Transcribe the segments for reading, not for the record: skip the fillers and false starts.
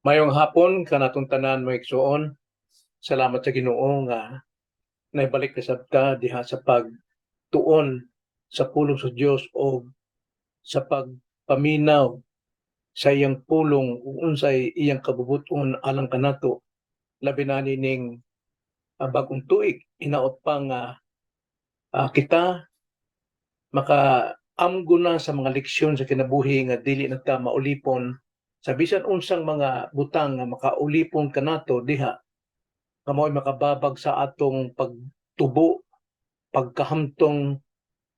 Mayong hapon kanatong tanan, mga igsuon. Salamat sa Ginoo nga naibalik na sab ta diha sa pagtuon sa pulong sa Dios o sa pagpaminaw sa iyang pulong ug unsay iyang kabubuton alang kanato, labi na ning bagong tuig. Hinaot pa nga kita makaamgo na sa mga leksyon sa kinabuhi nga dili na ta maulipon sa bisan unsang mga butang nga makaulipon kanato diha nga mao'y makababag sa atong pagtubo, pagkahamtong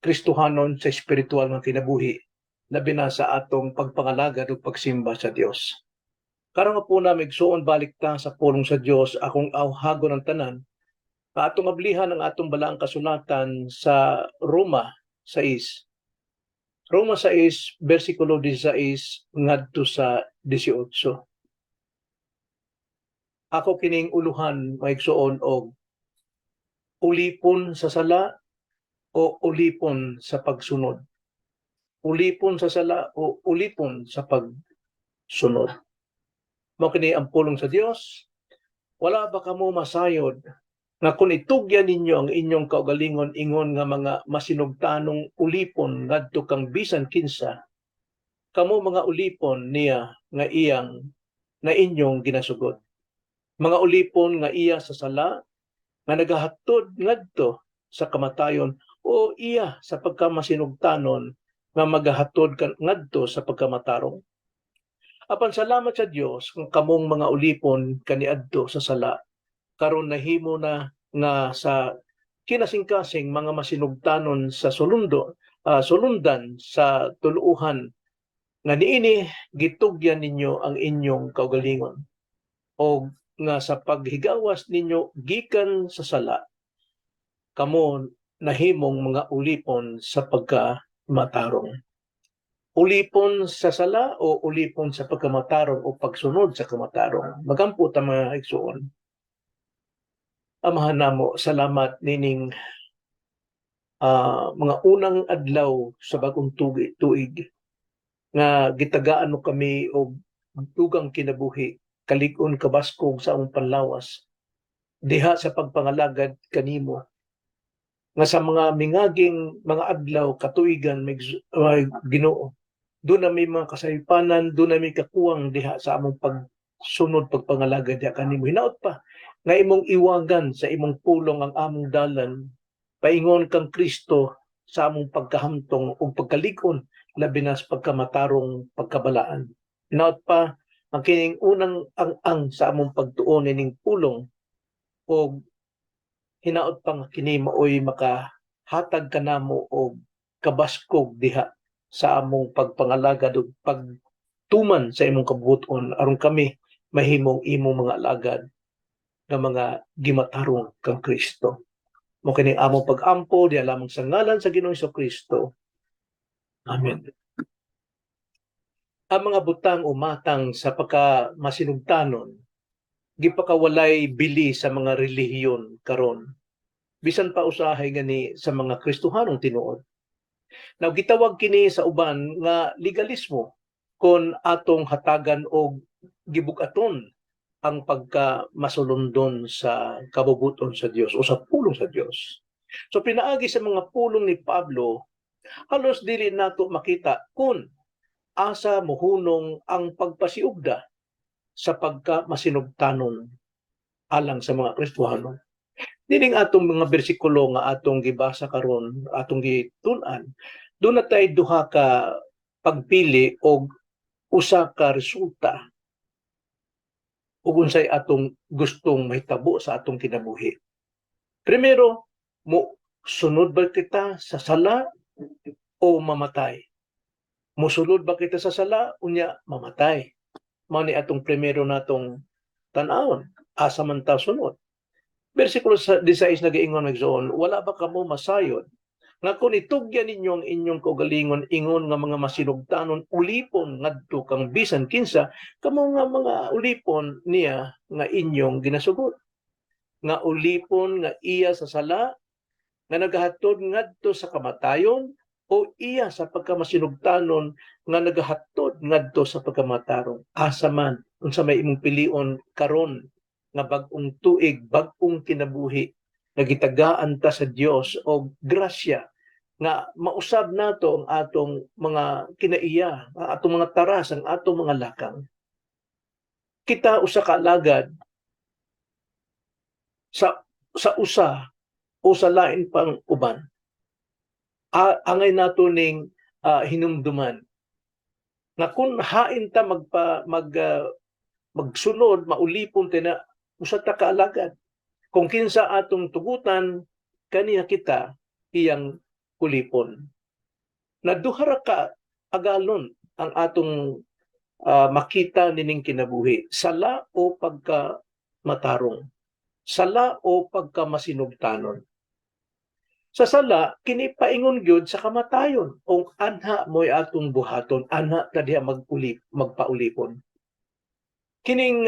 Kristohanon sa espiritual nga kinabuhi, labi na sa atong pagpangalagad ug pagsimba sa Dios. Karon nga po na, igsuon, balik ta sa pulong sa Dios. Akong awhagon ang tanan nga atong ablihan ang atong balaang kasulatan sa Roma 6. Roma 6 versikulo 16 ngadto sa 18. Ako kining uluhan, mga igsuon, og ulipon sa sala o ulipon sa pagsunod. Ulipon sa sala o ulipon sa pagsunod. Mao kini ang pulong sa Dios. Wala ba kamo masayod nga kung itugyan ninyo ang inyong kaugalingon ingon nga mga masinugtanong ulipon ngadto kang bisan kinsa, kamo mga ulipon niya nga iyang na inyong ginasugot, mga ulipon nga iya sa sala nga nagahatod ngadto sa kamatayon, o iya sa pagkamasinugtanon nga magahatod ngadto sa pagkamatarong? Apan salamat sa Dios kung kamong mga ulipon kaniadto sa sala, karon nahimo na nga sa kinasingkasing mga masinugtanon sa sulundo sulundan sa tuluuhan nga niini gitugyan ninyo ang inyong kaugalingon, o nga sa paghigawas ninyo gikan sa sala, kamo nahimong mga ulipon sa pagkamatarong. Ulipon sa sala o ulipon sa pagkamatarong o pagsunod sa kamatarong? Magampo ta, mga igsuon. Amahan namo, salamat nining mga unang adlaw sa bagong tuig nga gitagaan mo kami og dugang kinabuhi, kalig-on, kabaskog sa among panlawas diha sa pagpangalagad kanimo nga sa mga mingaging mga adlaw, katuigan, may Ginoo, duna mi mga kasaypanan, duna mi kakuwang diha sa among pagsunod, pagpangalagad diha kanimo. Hinaot pa nga imong iwagan sa imong pulong ang among dalan paingon kang Kristo sa among pagkahamtong ug pagkalig-on, labi na sa pagkamatarong pagkabalaan. Hinaot pa ang kining unang ang-ang sa among pagtuon ining pulong og hinaot pa nga kini maoy makahatag kanamo og kabaskog diha sa among pagpangalagad ug pagtuman sa imong kabubuton aron kami mahimong imong mga alagad nga mga gimatarong kang Kristo. Mao kini among pag-ampo diha lamang sa ngalan sa Ginoong Kristo. Amen. Ang mga butang o matang sa pagka masinugtanon gipakawalay bili sa mga relihiyon karon, bisan pa usahay gani sa mga Kristohanong tinuod. Now, gitawag kini sa uban nga legalismo kon atong hatagan og gibug-aton ang pagka masulundon sa kabubuton sa Dios o sa pulong sa Dios. So pinaagi sa mga pulong ni Pablo, halos dili nato makita kung asa mohunong ang pagpasiugda sa pagka masinugtanon alang sa mga Kristohano. Dining atong mga bersikulo nga atong gibasa karon, atong gitun-an, duna tay duha ka pagpili og usa ka resulta ug unsay atong gustong mahitabo sa atong kinabuhi. Primero, mo sunod ba kita sa sala o mamatay? Mosunod ba kita sa sala unya mamatay? Mao ni atong primero natong tan-awon. Asa man ta sunod? Versikulo 16 nagaingon, igsoon, "Wala ba kamo masayod nga kung itugyan ninyo ang inyong kaugalingon ingon nga mga masinugtanon ulipon ngadto kang bisan kinsa, kamo nga mga ulipon niya nga inyong ginasugot, nga ulipon nga iya sa sala nga nagahatod ngadto sa kamatayon, o iya sa pagkamasinugtanon nga nagahatod ngadto sa pagkamatarong?" Asa man Unsa may imong pilion karon nga bag-ong tuig, bag-ong kinabuhi nga gitagaan ta sa Dios og grasya nga mausab nato ang atong mga kinaiya, ang atong mga taras, ang atong mga lakang? Kita usa ka alagad sa usa o sa lain pang uban. Angay nato ning hinumduman nga kung hain ta magpa mag magsunod, maulipon tina, usa ta ka alagad. Kung kinsa atong tugutan, kaniya kita iyang ulipon. Na duha ra ka agalon ang atong makita nining kinabuhi: sala o pagka matarong, sala o pagka masinugtanon. Sa sala, kini paingon gyud sa kamatayon. Kung anha mo'y atong buhaton, anha ta diha magpaulipon. Kining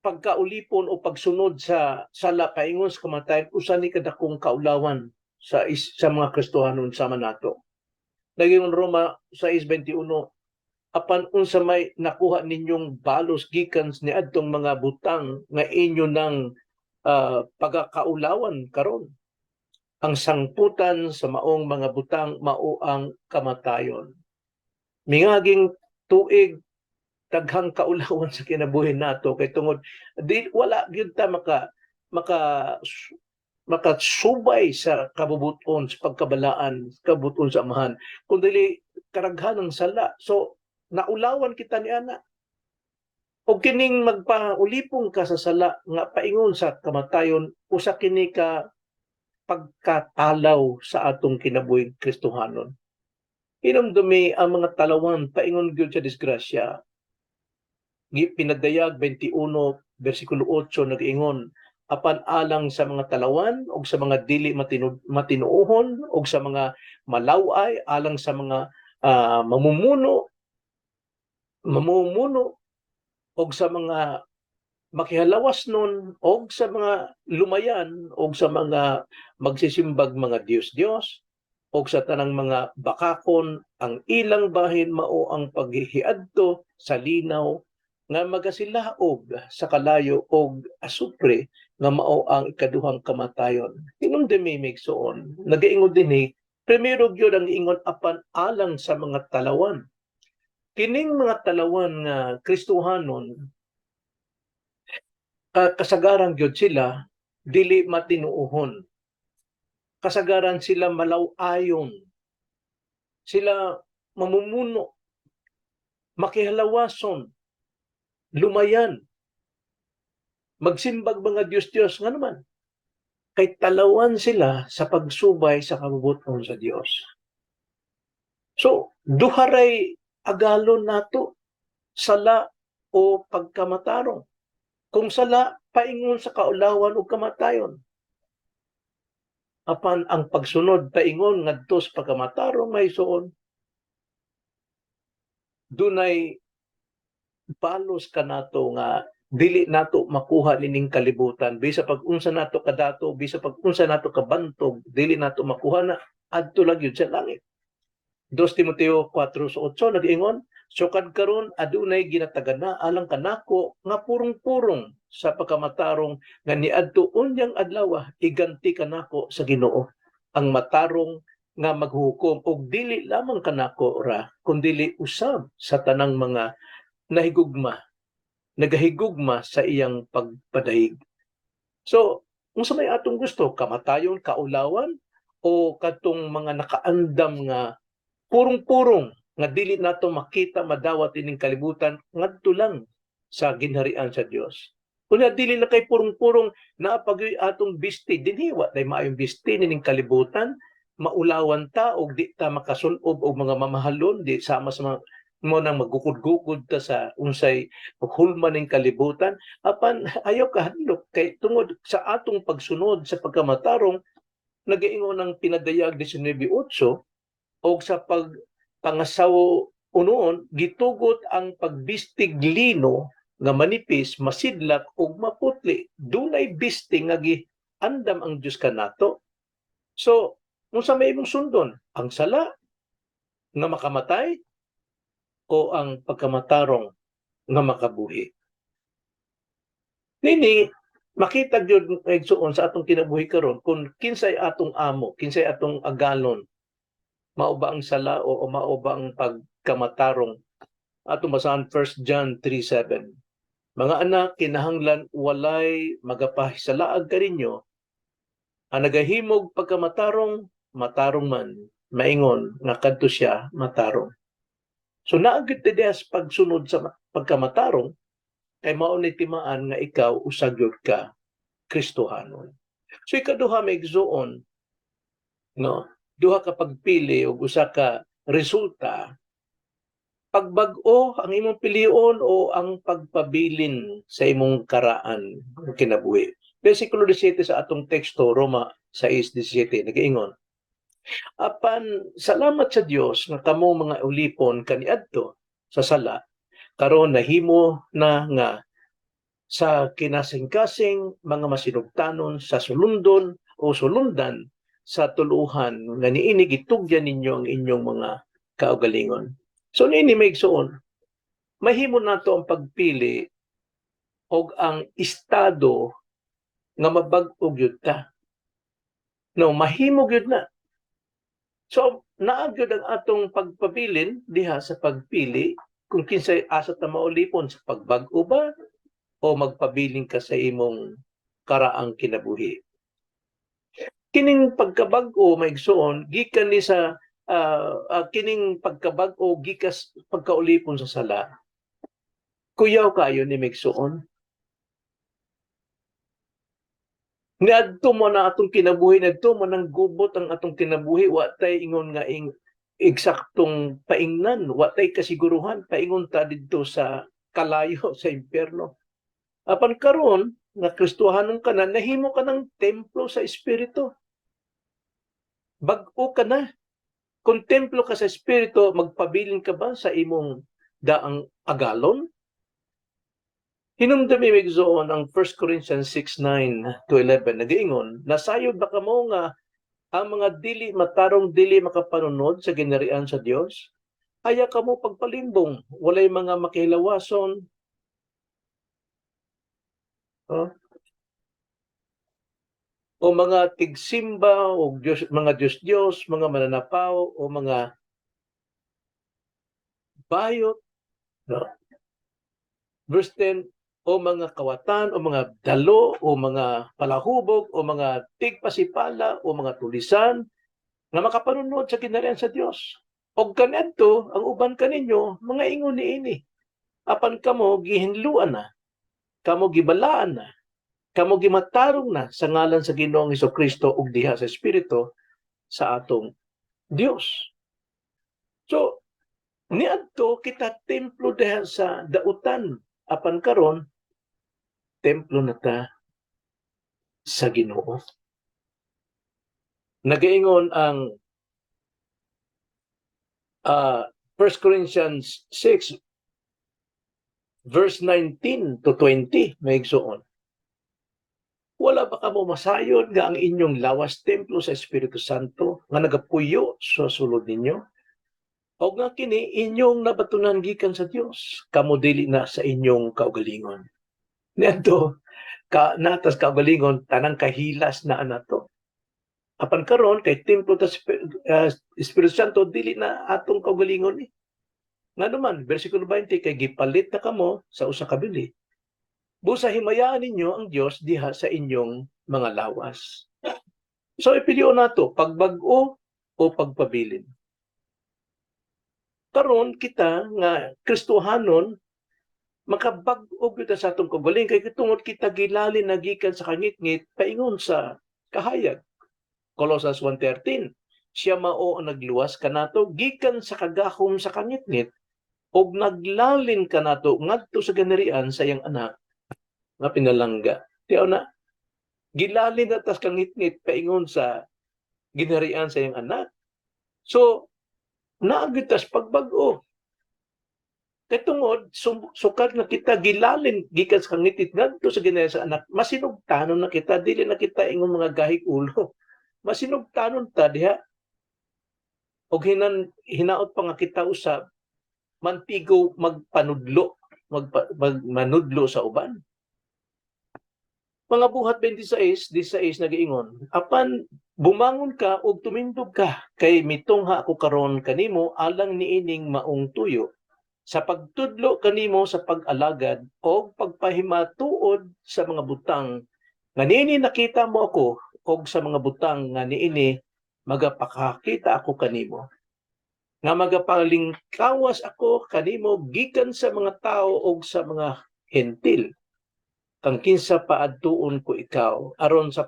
pagkaulipon o pagsunod sa sala paingon sa kamatayon, usa ni kadakong kaulawan sa mga Kristohanon sama nato. Nag-ingon Roma 6:21, "Apan unsa may nakuha ninyong balos gikan ni adtong mga butang nga inyo nang pagakaulawan karon? Ang sangputan sa maong mga butang mao ang kamatayon." Mingaging tuig, daghang kaulawan sa kinabuhi nato kay tungod di wala gyud ta maka maka makasubay sa kabubuton sa pagkabalaan, kabubuton sa Amahan kun dili karaghan ng sala. So naulawan kita ni ana. Og kining magpaulipong ka sa sala nga paingon sa kamatayon, usa kini ka pagkatalaw sa atong kinabuhing Kristohanon. Hinumdumi ang mga talawan paingon gyud sa disgrasya. Pinadayag 21 bersikulo 8 nag-ingon, "Apan alang sa mga talawan og sa mga dili matinuohon og sa mga malaway, alang sa mga mamumuno og sa mga makihalawas nun og sa mga lumayan og sa mga magsisimbag mga Diyos-Diyos og sa tanang mga bakakon, ang ilang bahin mao ang paghihiadto sa linaw nga magasilaob sa kalayo og asupre nga mao ang ikaduhang kamatayon." Hinumdumi, mga igsoon, nagaingon dinhi, primero gyud ang ingon, "Apan alang sa mga talawan." Kining mga talawan nga Kristohanon, kasagaran gyud sila dili matinuohon. Kasagaran sila malaw-ayon. Sila mamumuno, makihalawason, lumayan, magsimbag mga Diyos-Diyos. Nga naman, kay talawan sila sa pagsubay sa kabubuton sa Dios. So, duha ray agalon nato, sala o pagkamatarong. Kung sala, paingon sa kaulawan o kamatayon. Apan ang pagsunod paingon ngadto sa pagkamatarong, mga igsoon, dunay balos kanato nga dili nato makuha nining kalibutan. Bisa pag unsa nato kadato, bisa pag unsa nato kabantog, dili nato makuha na, adto lang yun sa langit. 2 Timoteo 4:8 nag-ingon, "Sukad karon adunay ginatagana alang kanako nga purong-purong sa pagkamatarong nga niadto unyang adlaw iganti kanako sa Ginoo, ang matarong nga maghukom, og dili lamang kanako ra kundili usab sa tanang mga nagahigugma sa iyang pagpadayig." So, unsa may atong gusto, kamatayon, kaulawan, o katong mga nakaandam nga purong-purong nga dili nato makita, madawat ining kalibutan ngadto lang sa ginharian sa Dios? Kunya dili na kay purong-purong, naa pa gyuy atong bisti dinhi, wa tay maayong bisti nining kalibutan, maulawan ta og di ta makasulob og mga mamahalon, di sama sa mga mo nang magukod-gukod ta sa unsay hulma ning kalibutan. Apan ayaw kahadlok kay tungod sa atong pagsunod sa pagkamatarong, nagaingon ang Pinadayag 19:8, og sa pagpangasaw unoon gitugot ang pagbistig lino nga manipis, masidlak ug maputli. Dunay bisti nga giandam ang Dios kanato. So unsa may imong sundon, ang sala nga makamatay o ang pagkamatarong nga makabuhi. Nini makita gyud, igsuon, sa atong kinabuhi karon kung kinsay atong amo, kinsay atong agalon. Mao ba ang sala o mao ba ang pagkamatarong? Atong basahan 1 John 3:7. "Mga anak, kinahanglan walay magapahisalaag kaninyo. Ang nagahimog pagkamatarong, matarong man, maingon nga kadto siya matarong." So naa gyud diha sa pagsunod sa pagkamatarong kay mao ni timaan nga ikaw usa gyud ka Kristohanon. So ikaduha, mga igsuon, no, duha ka pagpili ug usa ka resulta: pagbag-o ang imong pilion o ang pagpabilin sa imong karaan ng kinabuhi. Versikulo 17 sa atong teksto, Roma 6:17, nagaingon, "Apan salamat sa Dios nga kamo mga ulipon kaniadto sa sala, karon nahimo na nga sa kinasingkasing mga masinugtanon sa sulundon o sulundan sa tuluhan nga niini gitugyan ninyo ang inyong mga kaugalingon." So niini, mga igsuon, mahimo nato ang pagpili og ang estado nga mabag-o gyud ta. No, mahimo gyud na. So naa gyud ang atong pagpabilin diha sa pagpili kung kinsay asa ta maulipon, sa pagbag-o ba o magpabilin ka sa imong karaang kinabuhi. Kining pagkabag-o, mga igsuon, gikan ni sa kining pagkabag-o gikas pagkaulipon sa sala. Kuyaw kayo ni, mga igsuon. Niadto mo na atong kinabuhi, niadto mo nang gubot ang atong kinabuhi, wa tay ingon nga ing eksaktong paingnan, wa tay kasiguruhan, paingon ta didto sa kalayo sa impyerno. Apan karon nga Kristohanon ka na, nahimo ka ng templo sa Espiritu. Bag-o ka na. Kung templo ka sa Espiritu, magpabilin ka ba sa imong daang agalon? Hinumdumi, mga igsoon, ang 1 Corinthians 6:9 to 11, nagaingon, "Nasayod ba kamo nga ang mga dili matarong dili makapanunod sa ginharian sa Dios? Aya kamo pagpalimbong, walay mga makihilawason, oh, o mga tigsimba o Diyos, mga Diyos-Diyos, mga mananapaw o mga bayot," no? Verse 10, "o mga kawatan, o mga dalo, o mga palahubog, o mga tigpasipala, o mga tulisan, nga makapanunod sa ginharian sa Dios. Og kaniadto ang uban kaninyo mga ingon niini. Apan kamo gihinluan na, kamo gibalaan na, kamo gimatarong na sa ngalan sa Ginoong Kristo ug diha sa Espiritu sa atong Dios." So niadto kita templo diha sa dautan, apan karon templo na ta sa Ginoo. Nagaingon ang 1 Corinthians 6 verse 19 to 20, mga igsuon, "Wala ba kamo masayod nga ang inyong lawas templo sa Espiritu Santo nga nagapuyo sa sulod ninyo? O nga kini inyong nabatunan gikan sa Dios, kamo dili na sa inyong kaugalingon." Niadto ka natas kaugalingon, tanang kahilas na nato. Apan karon kay templo ta Espiritu Santo, dili na atong kaugalingon ni. Ngano man, versikulo 20, "Kay gipalit na kamo sa usa ka bili. Busa himayaan ninyo ang Dios diha sa inyong mga lawas." So ipilion nato pagbag-o o pagpabilin. Karon kita nga Kristohanon, makabag-o gyud sa atong kaugalingon kay tungod kita gilalin na gikan sa kangitngit paingon sa kahayag. Colossus 1:13, "Siya mao ang nagluwas kanato gikan sa kagahom sa kangitngit ug naglalin kanato ngadto sa ginharian sa iyang Anak nga pinalangga." Tiyaw na gilalin na tas kangitngit paingon sa ginharian sa iyang Anak. So naa gyud tas pagbag-o. Kay tungod sukad nga kita gilalin gikan sa kangitngit ngadto sa ginharian sa Anak, masinugtanon na kita, dili na kita ingon mga gahig ulo. Masinugtanon ta diha. Og hinaot pa nga kita usab mantigo magpanudlo. Manudlo sa uban. Mga Buhat 26:16 nagiingon, "Apan bumangon ka ug tumindog ka, kay mitungha ako karon kanimo alang niining maong tuyo sa pagtudlo kanimo sa pag-alagad og pagpahimatuod sa mga butang nga niini nakita mo ako og sa mga butang nga niini magapakakita ako kanimo, nga magapalingkawas ako kanimo gikan sa mga tao og sa mga Hentil kang kinsa paadtuon ko ikaw, aron sa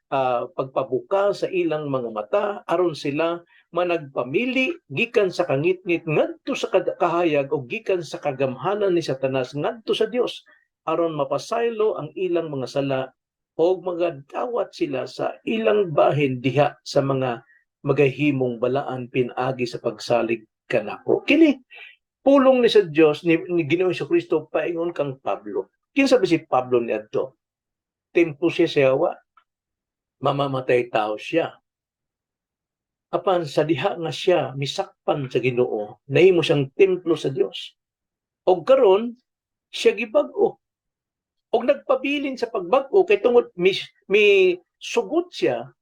pagpabuka sa ilang mga mata, aron sila managpamili gikan sa kangitngit ngadto sa kahayag o gikan sa kagamhanan ni Satanas ngadto sa Dios, aron mapasaylo ang ilang mga sala og magadawat sila sa ilang bahin diha sa mga magahimong balaan pinaagi sa pagsalig kanako." Kini pulong ni sa Dios ni Ginoong Kristo paingon kang Pablo. Kinsa ba si Pablo niadto? Tempo siya sa yawa. Mamamatay tao siya. Apan sa diha nga siya misakpan sa Ginoo, nahimo siyang templo sa Dios. Og karon siya gibag-o. Og nagpabilin sa pagbag-o kay tungod mi sugot siya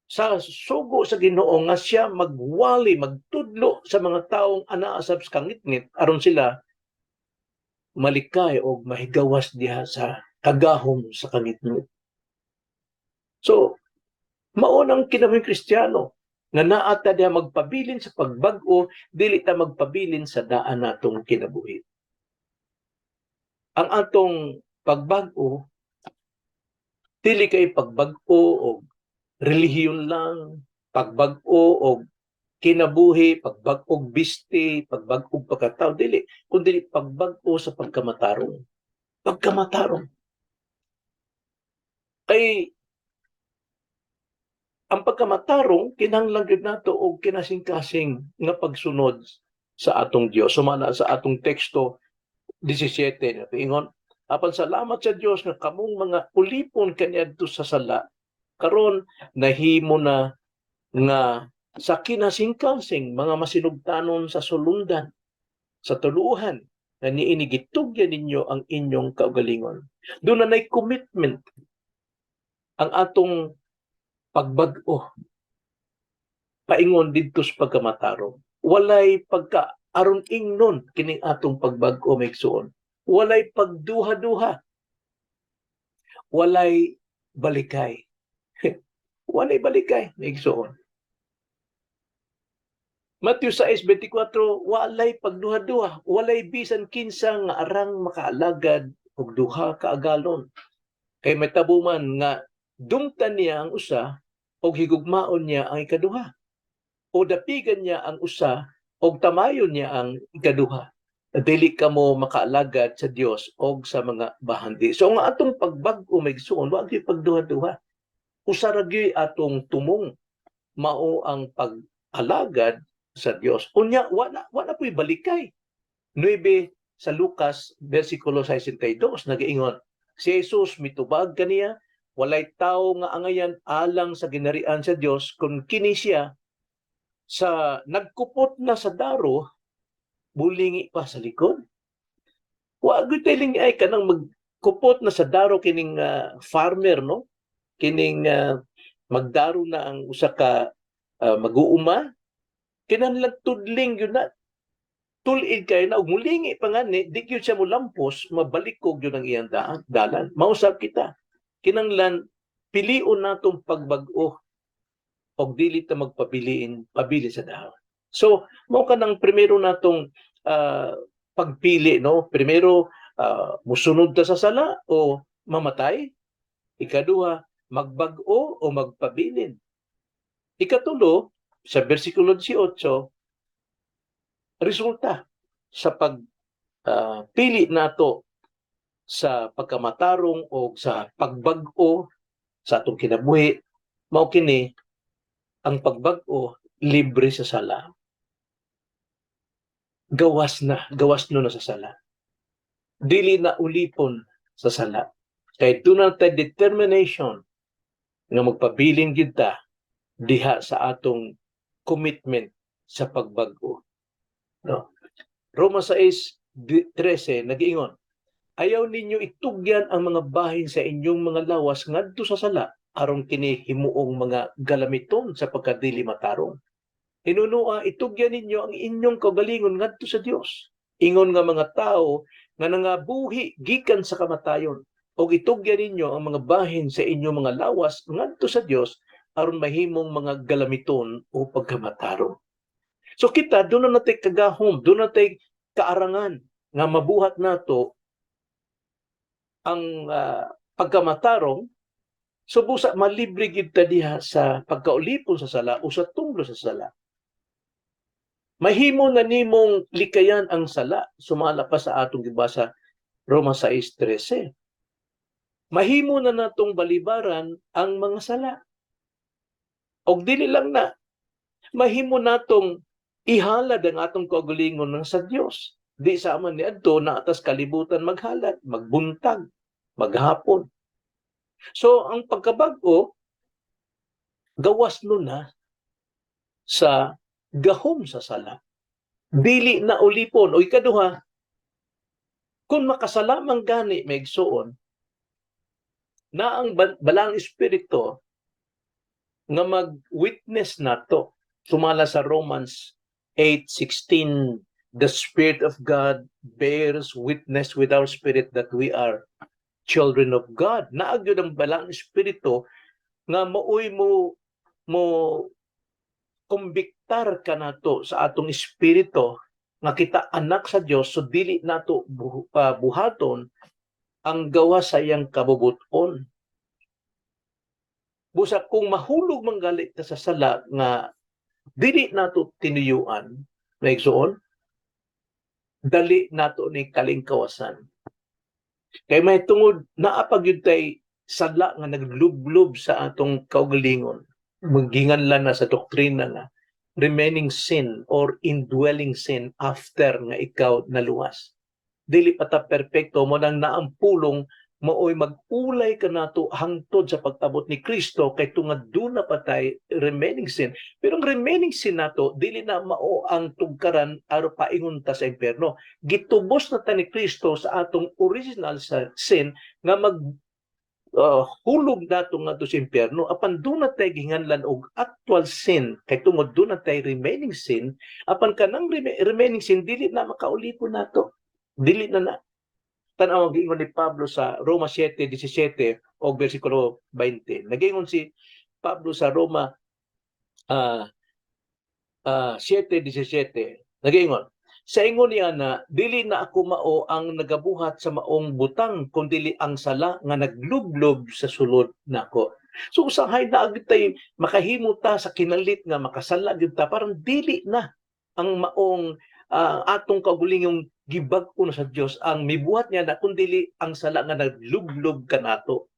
sa sugo sa Ginoo nga siya magwali, magtudlo sa mga taong anaa sa kangitngit aron sila malikay og mahigawas diha sa kagahom sa kangitngit. So, mao nang kinabuhing Kristiyano nga naa ta diha magpabilin sa pagbag-o, dili ta magpabilin sa daan natong kinabuhi. Ang atong pagbag-o dili kay pagbag-o og relihiyon lang, pagbag-o og kinabuhi, pagbag-og bisti, pagbag-og pagkatao, dili, kundi pagbag-o sa pagkamatarong. Pagkamatarong. Kay ang pagkamatarong kinahanglan gyud nato og kinasing-kasing nga pagsunod sa atong Dios. Sumala sa atong teksto 17, ingon, "Apan salamat sa Dios nga kamong mga ulipon kaniadto sa sala, karon nahimo na nga sa kinasing-kasing mga masinugtanon sa sulundan, sa tuluhan nga niini gitugyan ninyo ang inyong kaugalingon." Duna nay commitment ang atong pagbag-o paingon didto sa pagkamatarong. Walay pagka aron ingnon kining atong pagbag-o, mga igsoon. Walay pagduha-duha. Walay balikay. Walay balikay, mga igsoon. Matthew 6:24, walay pagduha-duha, walay bisan kinsa nga arang makaalagad og duha ka agalon. Kay mahitabo man nga dumtan niya ang usa og higugmaon niya ang ikaduha. O dapigan niya ang usa og tamayon niya ang ikaduha. Dili kamo makaalagad sa Dios og sa mga bahandi. So ang atong pagbag-o, mga igsoon, wa gyud pagduha-duha. Usa ra gyud atong tumong, mao ang pag-alagad sa Dios. Unya wala po'y balikay. 9 sa Lucas versikulo 62 nagaingon, si Jesus mitubag kaniya, "Walay tawo nga angayan alang sa ginharian sa Dios kung kini siya sa nagkupot na sa daro mulingi pa sa likod." Wa gyud tay ay kanang magkupot na sa daro kining farmer, no, kining magdaro na ang usa ka mag-uuma, kinahanglan tudling yun na, tul-id kay na, ug mulingi pa ngani, di gyud siya molampos, mabalikog yun ang iyang dalan. Mausab kita, kinahanglan pilion natong pagbag-o og dili ta magpabilin pabili sa dahon. So mao kanang primero natong pagpili, no? Primero, musunod ta sa sala o mamatay. Ikaduha, magbag-o o magpabilin. Ikatulo, sa versikulo 18, resulta sa pag pili nato sa pagkamatarong o sa pagbag-o sa atong kinabuhi, mao kini ang pagbag-o, libre sa sala. Gawas na, gawas no na sa sala. Dili na ulipon sa sala. Kay duna tay determination nga magpabilin gyud ta diha sa atong commitment sa pagbag-o. No? Roma 6 13 nagiingon, "Ayaw ninyo itugyan ang mga bahin sa inyong mga lawas ngadto sa sala aron kini himuong mga galamiton sa pagkadili matarong. Hinunua, itugyan ninyo ang inyong kaugalingon ngadto sa Dios, ingon nga mga tawo nga nangabuhi gikan sa kamatayon, ug itugyan ninyo ang mga bahin sa inyong mga lawas ngadto sa Dios aron mahimong mga galamiton o pagkamatarong." So kita, duna na tay kagahom, duna tay kaarangan nga mabuhat nato ang pagkamatarong. So busa malibre gid ta diha sa pagkaulipon sa sala o sa tunglo sa sala. Mahimo na nimong likayan ang sala, sumala pa sa atong gibasa, Roma 6:13. Mahimo na natong balibaran ang mga sala. Og dili lang na, mahimo natong ihalad ang atong kaugalingon ng sa Dios. Di sa man ni adto na atas kalibutan maghalad, magbuntag, maghapon. So ang pagkabag-o, gawas no na sa gahom sa sala. Dili na ulipon. O ikaduha, kung makasala man gani, mga igsuon, na ang Balaang Espiritu nga mag-witness nato. Sumala sa Romans 8:16, "The Spirit of God bears witness with our spirit that we are children of God." Naa gyud ang Balaang Espiritu nga maoy mo kumbiktar kanato sa atong espiritu nga kita anak sa Dios, so dili nato buhaton ang gawas sa iyang kabubuton. Busa kung mahulog man gali ta sa sala nga dili nato tinuyuan, mga igsoon, dali nato ni kalingkawasan. Kay may tungod naa pa gyud tay sala nga naglublob sa atong kaugalingon. Magginganlan na sa doktrina nga remaining sin or indwelling sin after nga ikaw naluwas. Dili pa ta perpekto, mao nang naang pulong maoy mag-ulay kanato hangtod sa pag-abot ni Kristo kay tungod duna pa tay remaining sin. Pero ang remaining sin nato, dili na mao ang tugkaran aron paingon ta sa impyerno. Gitubos na ta ni Kristo sa atong original sa sin nga mag hulog nato ngadto sa impyerno, apan duna tay gihinganlan og actual sin kay tungod duna tay remaining sin. Apan kanang remaining sin, dili na makaulipon nato, dili na na. Tan-aw ang giingon ni Pablo sa Roma 7:17 o versikulo 20. Nagingon si Pablo sa Roma 7:17. Nagingon, "Sa ingon niya na dili na ako mao ang nagabuhat sa maong butang kundi ang sala nga naglublob sa sulod nako." So usahay na tay makahimo ta sa kinalit nga makasala gyud ta, parang dili na ang maong atong kaugulingong gibag-o na sa Dios ang mibuhat niya na, kundili ang sala nga naglublob kanato.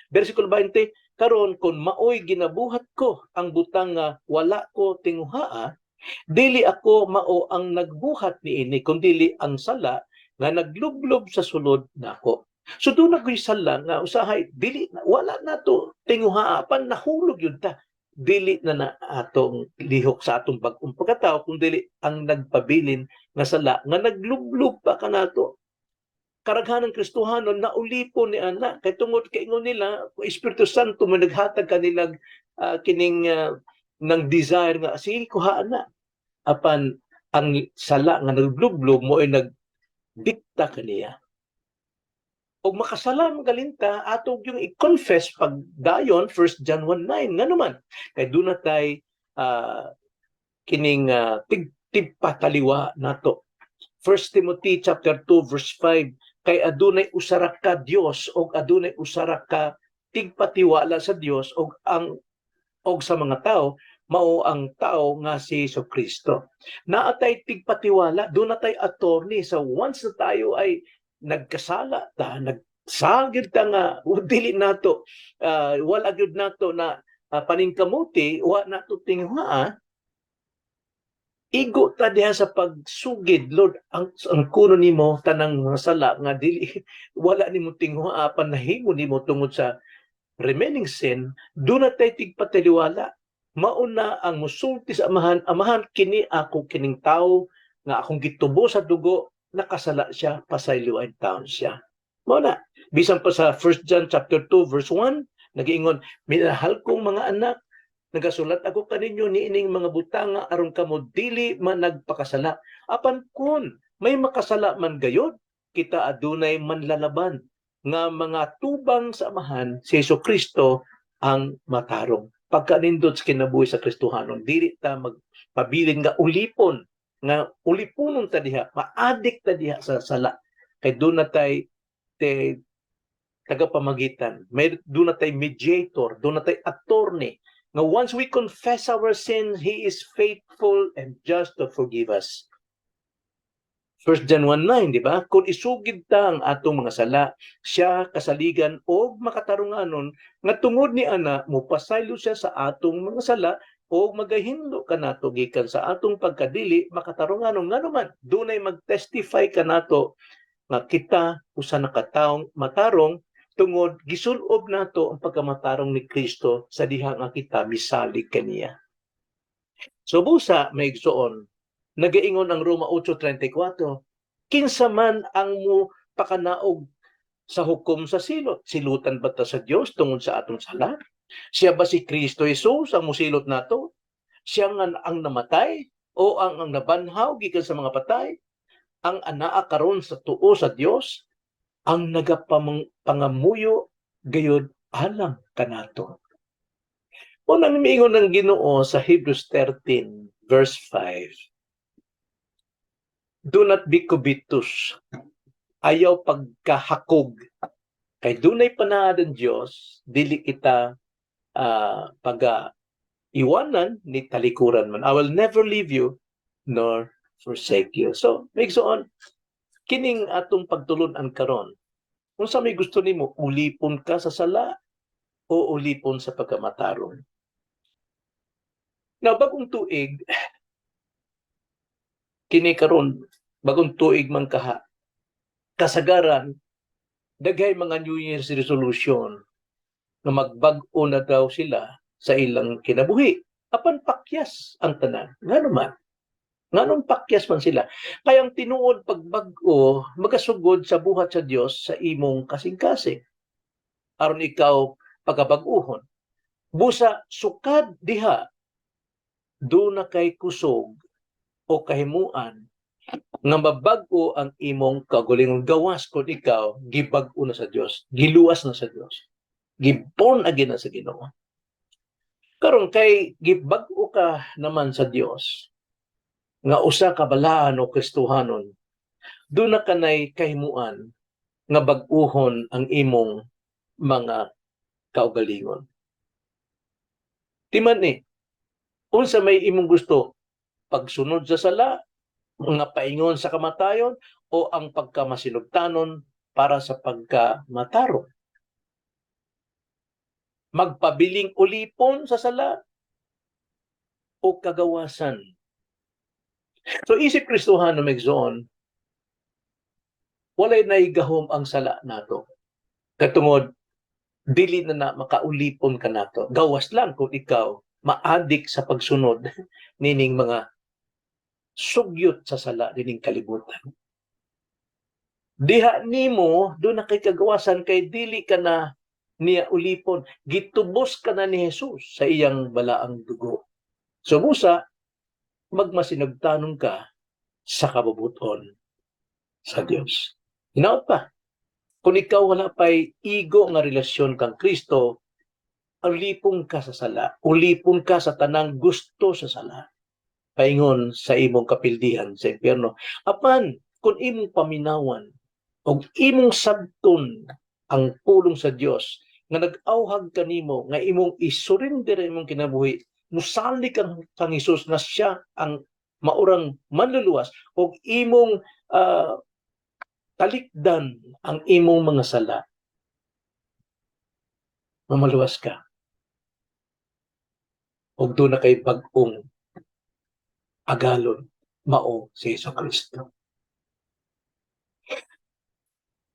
Versikulo 20, "Karon kung maoy ginabuhat ko ang butang nga wala ko tinguhaa, dili ako mao ang nagbuhat niini kundili ang sala nga naglublob sa sulod nako." So duna ko'y sala nga usahay dili na, wala na to tinguhaa, pan nahulog yun ta. Dili na na atong lihok sa atong bag-ong pagkatao kung dili ang nagpabilin nga sala nga naglublob pa kanato. Karaghanan Kristohanon naulipon ni ana kay tungod kay ingon nila Espiritu Santo mo naghatag kanila kining ng desire nga sige, kuhaan na, apan ang sala nga naglublob mo ay nagdikta kaniya. Og makasala man galinta, ato yung i-confess pag dayon, 1 John 1:9. Ngano man? Kay duna tay kining tigpataliwa nato. 1 Timothy chapter 2 verse 5, "Kay adunay usara ka Dios og adunay usara ka tigpatiwala sa Dios og sa mga tao, mao ang tao nga si Kristo." Naa tay tigpatiwala, duna tay attorney. So once na tayo ay nagkasala ta, nagsagid ta nga dili nato wala gyud nato na paningkamuti, wa nato tinguhaa, igo ta diha sa pagsugid, "Lord, ang kuno nimo tanang mga sala nga dili wala nimo tinguhaa pan nahimo nimo tungod sa remaining sin." Duna tay tigpataliwala. Mauna ang musulti sa Amahan, "Amahan, kini ako, kining tawo nga akong gitubo sa dugo." Nakasala siya, pasayloan taon siya. Mao na, bisan pa sa 1 John chapter 2 verse 1, nagiingon, "Minahal kong mga anak, nagasulat ako kaninyo niining mga butanga aron kamo dili man nagpakasala. Apan kun may makasala man gayod, kita adunay manlalaban nga mga tubang sa Amahan, si Hesus Kristo ang matarong." Pagkanindot sa kinabuhi sa Kristohanon, dili ta magpabilin nga ulipon, nga ulipunon ta diha, maadik ta diha sa sala. Kay duna tay te tagapamagitan, may duna tay mediator, duna tay attorney, nga once we confess our sins, He is faithful and just to forgive us. 1 John 1:9, di ba? Kung isugid ta ang atong mga sala, siya kasaligan og makatarunganon nga tungod ni ana mopasaylo siya sa atong mga sala o magahinlo kanato gikan sa atong pagkadili makatarunganon. Ngano man, dunay mag-testify kanato nga kita usa na ka taong matarong tungod gisulob nato ang pagkamatarong ni Kristo sa diha nga kita misalig kaniya. So busa, mga igsoon, nagaingon ang Roma 8:34, "Kinsa man ang mo pakanaog sa hukom sa silot? Silutan ba ta sa Dios tungod sa atong sala? Siya ba si Kristo Jesus ang musilot nato? Siya nga ang namatay o ang nabanhaw gikan sa mga patay, ang anaa karon sa tuo sa Dios, ang nagapangamuyo gayud alang kanato." Unang miingon ng Ginoo sa Hebrews 13 verse 5, "Do not be covetous." Ayaw pagkahakog. Kay dunay panaad ang Dios, dili kita paga iwanan ni talikuran man. "I will never leave you nor forsake you." So, mga igsoon, kining atong pagtulun-an karon, unsa may gusto nimo, ulipon ka sa sala o ulipon sa pagkamatarong? Now, bagong tuig, kini karon, bagong tuig man kaha. Kasagaran, daghay mga New Year's resolution nga magbag-o na daw sila sa ilang kinabuhi. Apan pakyas ang tanan. Ngano man? Nganong pakyas man sila? Kaya ang tinuod pagbag-o magasugod sa buhat sa Dios sa imong kasing-kasing, aron ikaw pagabag-uhon. Busa sukad diha duna kay kusog o kahimuan nga mabag-o ang imong kaugalingon, gawas kung ikaw gibag-o na sa Dios, giluwas na sa Dios, gi-born again na sa Ginoo. Karon kay gibag-o ka naman sa Dios nga usa ka balaan o Kristohanon, duna kanay kahimuan nga bag-uhon ang imong mga kaugalingon. Timan ni, unsa may imong gusto? Pagsunod sa sala, mga paingon sa kamatayon, o ang pagkamasinugtanon para sa pagkamatarong? Magpabiling ulipon sa sala o kagawasan? So isip Kristohano, mga igsoon, walay naigahom ang sala nato. Katungod, dili na na makaulipon ka nato. Gawas lang kung ikaw maadik sa pagsunod nining mga sugyot sa sala nining kalibutan. Diha nimo duna kay kagawasan kay dili ka na niya ulipon. Gitubos ka na ni Jesus sa iyang balaang dugo. So busa, magmasinugtanon ka sa kabubuton sa Dios. Hinaot pa, kung ikaw wala pa'y igo nga relasyon kang Kristo, ulipon ka sa sala, ulipon ka sa tanang gusto sa sala, paingon sa imong kapildihan sa impyerno. Apan, kung imong paminawan og imong sabton ang pulong sa Dios nga nag-awhag kanimo nga imong isurrender ang imong kinabuhi, musalig kang kang Hesus nga siya ang maurang manluluwas og imong talikdan ang imong mga sala, mamaluwas ka ug duna kay bag-ong agalon, mao si Hesus Kristo.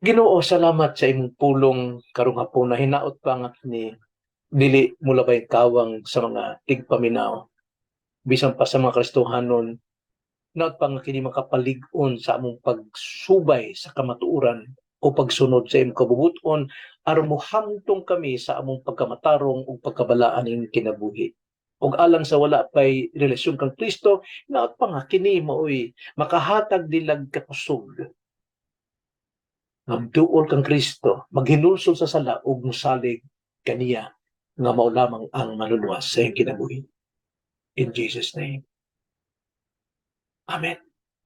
Ginoo, salamat sa imong pulong karong hapon. Hinaot pa nga ni dili mulabay kawang sa mga tigpaminaw, bisan pa sa mga Kristohanon. Hinaot pa nga kini makapalig-on sa among pagsubay sa kamatuoran o pagsunod sa imong kabubut-on aron mohamtong kami sa among pagkamatarong ug pagkabalaan ning kinabuhi. Ug alang sa wala pay relasyon kang Kristo, hinaot pa nga kini maoy makahatag nilag kakusog magduol kang Kristo, maghinulsol sa sala ug mosalig kaniya nga mao lamang ang manluluwas sa iyong kinabuhi. In Jesus' name. Amen.